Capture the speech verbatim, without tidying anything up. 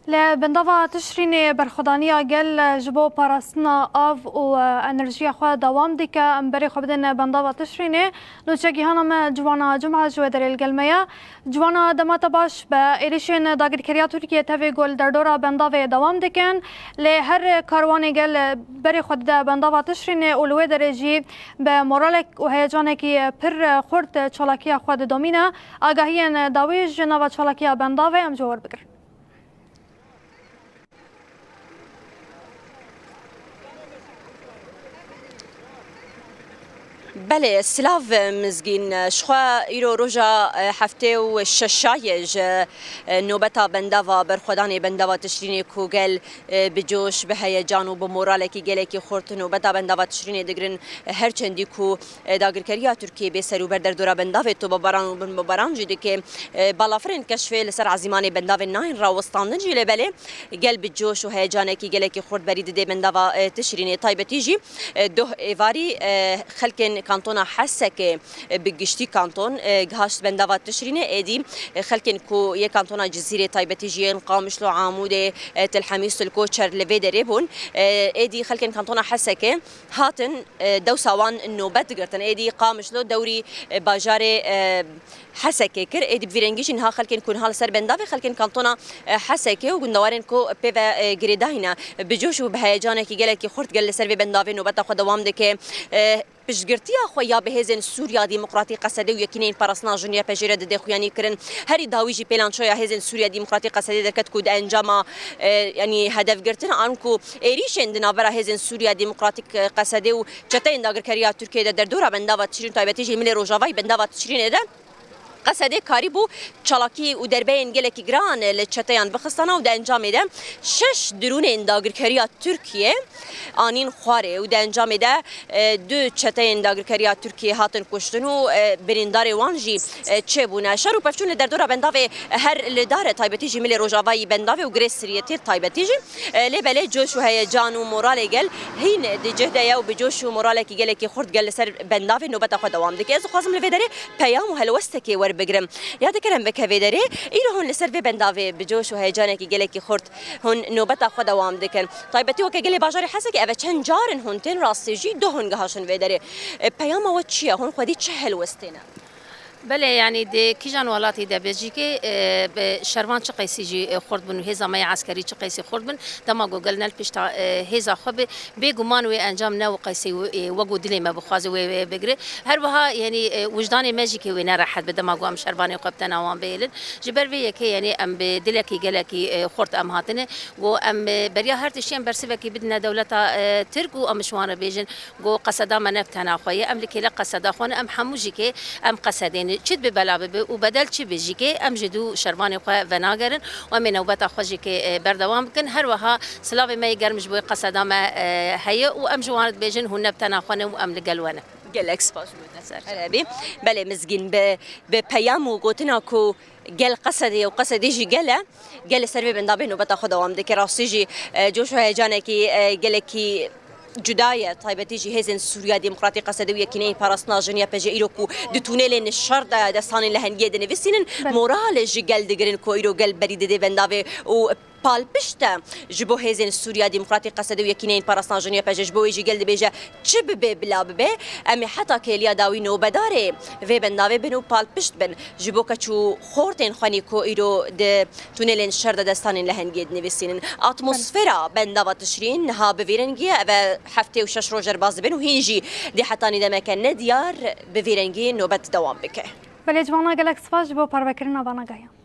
Li bendava Tişrînê berxwedaniya gel ji bo parastina av û enerjiya xwe dewam dike. Em berê xwe bidin bendava Tişrînê. Nûçegihana me Ciwana Cuma ji wê derê li gel me ye. Ciwana, dema te baş be. Êrîşên dagirkeriya Tirkiyê tevî ku li derdora bendavê dewam dikin. Lê her karwanê gel berê xwe dide bendava Tişrînê û li wê derê jî bi moralek û heyecanekî pir xurt çalakiya xwe didomîne. Agahiyên dawî ji nava çalakiya bendavê em ji we werbigirin. Belê, silav Mizgîn. Ji xwe îro roja, e, heftê û şeşa ye ji, e, nobeta bendava, berxwedanê bendava Tişrînê ku gel, e, bi coş, bi heyecan û bi moralekî gelekî xurt nobeta bendava Tişrînê digirin. E, her çendî ku, e, dagirkeriya Tirkiyê bê serûber derdora bendavê tobebaran û bintobebaran jî dike, e, balafirên keşfê li ser ezîmanê bendavê nayên rawestandin jî, lê belê gel bi coş û heyecanekî gelekî xurt berî didê bendava, e, Tişrînê. Taybetî jî, e, doh êvarî, e, xelkên kantona Hesekê, e, bi giştî kanton, e, gihaşt bendava Tişrînê. Êdî, e, xelkên ku yê kantona Cizîrê, taybetî jî yên Qamişlo, Amûdê, e, Til Hemîs, Til Koçer li vê derê bûn. E, êdî xelkên kantona Hesekê hatin, e, dewsa wan nobet girtin. Êdî Qamişlo dewrî, e, bajarê, e, Hesekê kir. Êdî bi vî rengî jî niha xelkên ku niha li ser bendavê, xelkên kantona, e, Hesekê û gundewarên ku pê ve, e, girêdayî ne, bi coş û bi heyecanekî gelekî xurt gel li ser vê bendavê nobeta xwe dewam dike. E, piştgirtiya xwe ya bi hêzên Sûriya Demokratîk, Qesedê û Yekîneyên Parastina Jinê, Y P J, re dide xuyanî kirin. Herî dawî jî pêlançoya hêzên Sûriya Demokratîk, Qesedê derket ku di encama, e, yanî hedefgirtina an ku êrîşên di navbera hêzên Sûriya Demokratîk, e, Qesedê û çeteyên dagirkeriya Tirkiyê de derdora bendava Tişrîn, taybetî jî milê rojavayî bendava Tişrînê de Qesedê karîbû çalakî û derbeyên gelekî giran li çeteyan bixistana û di encamê de şeş dirûnên dagirkeriya Tirkiyê anîn xwarê û di encamê de, e, du çeteyên dagirkeriya Tirkiyê hatin kuştin û, e, birîndarê wan jî, e, çêbûne. Şer û pevçûn li derdora bendavê her li dar e, taybetî jî milê rojavayî bendavê û Girê Siriyetê taybetî jî. E, lê belê coş û heyecan û moralê gel hîn di cih de ye û bi coş û moralekî gelekî xurt gel li ser bendavê nobeta xwe dewam dike. Ez dixwazim li vê derê peyam û helwestekê werbigirim. Ya dikirim bike vê derê, îro hûn li ser vê bendavê bi coş û heyecanekî gelekî xurt hûn nobeta xwe dewam dikin. Taybetî weke gelê bajarê Hesekê, ev e çend car in hûn tên rastê jî, doh hûn gihaşin vê derê. E, peyama we çi ye? Hûn xwedî çi helwestê ne? Belê, yanî di kîjan welatî de be jî ke, e, bi şervan çi qeysî jî, e, xurt bin û hêza me ya eskerî çi qeysî xurt bin, dema ku gel ne li pişta, e, hêza xwe be, bêguman wê encam ne û qeysî, e, wek ku dilê me bixwaze wê, wê bigire. Her wiha, yanî, e, wijdanê me jî ke wê ne rehet be dema ku em şervanê xwe bi tena wan bihêlin. Ji ber vê yekê, yanî, em bi dilekî gelekî, e, xurt em hatine. Ku em, e, beriya her tiştî em bersivekî bidine dewleta, e, Tirk û em ji wan re bêjin, Got, qeseda me ne bi tena xwe ye, em li kêle qeseda xwe ne, em hemû jî kê em qesedê ne. Çi dibe bela bibe û bedel çi be jî kê em ji dû şervanê xwe venagerin û em ê newbeta xwe jî kê, e, berdewam bikin. Her wiha silavê me yê germ ji bo qeseda me, e, heye û em ji wan re dibêjin, hûn ne bi tena xwe ne û em li gel we ne. Gelek spas ji bo te. Ser çav. Erebî. Belê Mizgîn, bi, bi peyam û gotina ku gel qesedê ye û qesedê jî gel e. Gel li ser vê bendavê nobeta xwe dewam dike. Rastî jî, e, coş û heyecanekî, e, gelekî cuda ye. Taybetî jî hêzên Sûriya Demokratîk, Qesedê û Yekîneyên Parastina Jinê, Y P J, îro ku di tunelên şer de destanên lehengiyê dinivîsînin, Belê. Moral ji gel digirin ku îro gel berî didê bendavê û palpişt e ji bo hêzên Sûriya Demokratîk, Qesedê û Yekîneyên Parastina Jinê, Y P J, ji bo wê jî gel dibêje, çi bibe bila bibe, em ê heta kêliya dawî nobedarê vê bendavê bin û palpişt bin ji bo keç û xortên xwenî ku îro di tunelên şer de destanên lehengiyê dinivîsînin. Atmosfera bendava Tişrîn niha bi vî rengî ye. Ev e heftê û şeş roj derbas dibin û hîn jî dê hetanî demeke nediyar bi vî rengî nobet dewam bike. Belê, Ciwana, gelek spas ji bo parvekirina vana gehiyan.